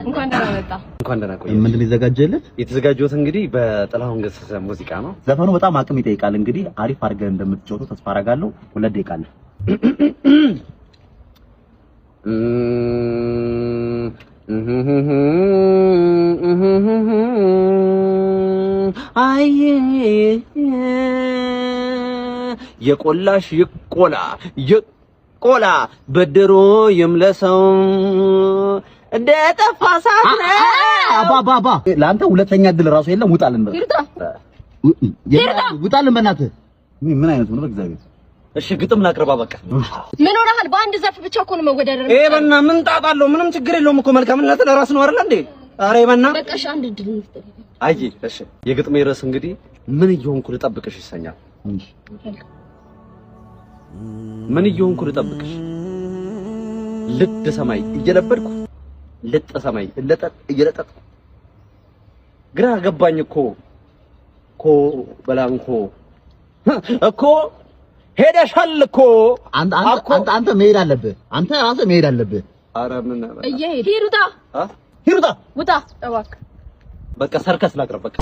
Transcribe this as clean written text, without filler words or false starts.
እንኳን ደህና መጣ። እንኳን ደህና ቆየ። ምንድን ነው የተዘጋጀለት? የተዘጋጀሁት እንግዲህ በጥላሁን ገሰሰ ሙዚቃ ነው። ዘፈኑ በጣም አቅም ይጠይቃል። እንግዲህ አሪፍ አድርገህ እንደምትጫወተው ተስፋ አደርጋለሁ። 2 ደቂቃ አለ። አይ የቆላሽ ይቆላ ይቆላ በድሮ ይምለሰው እንደ ጠፋ ሰዓት ነው። አባ አባ አባ፣ ለአንተ ሁለተኛ እድል ራሱ የለም። ውጣልን፣ በቃ ሂሩታ ውጣልን፣ በእናትህ። ምን አይነቱ ነው በእግዚአብሔር? እሺ ግጥም ላቅርባ በቃ። ምን ሆነሃል? በአንድ ዘርፍ ብቻ እኮ ነው መወዳደር። ይሄ በና ምን ጣጣ አለው? ምንም ችግር የለውም እኮ፣ መልካምነት ለራስ ነው አይደል እንዴ? ኧረ በና በቃ እሺ፣ አንድ እድል እንስጥ። አይ እሺ፣ የግጥሜ ርዕስ እንግዲህ ምን እየሆንኩ ልጠብቅሽ ይሰኛል። ምን እየሆንኩ ልጠብቅሽ፣ ልድ ሰማይ እየለበድኩ ልጥ ሰማይ እለጠጥ እየለጠጥኩ ግራ ገባኝ እኮ ኮ በላንኮ እኮ ሄደሻል እኮ። አንተ አንተ አንተ መሄድ አለብህ። አንተ ራስህ መሄድ አለብህ። ኧረ ምን እየሄድ ሂሩታ አ ሂሩታ ውጣ እባክህ። በቃ ሰርከስ ላቅርብ በቃ።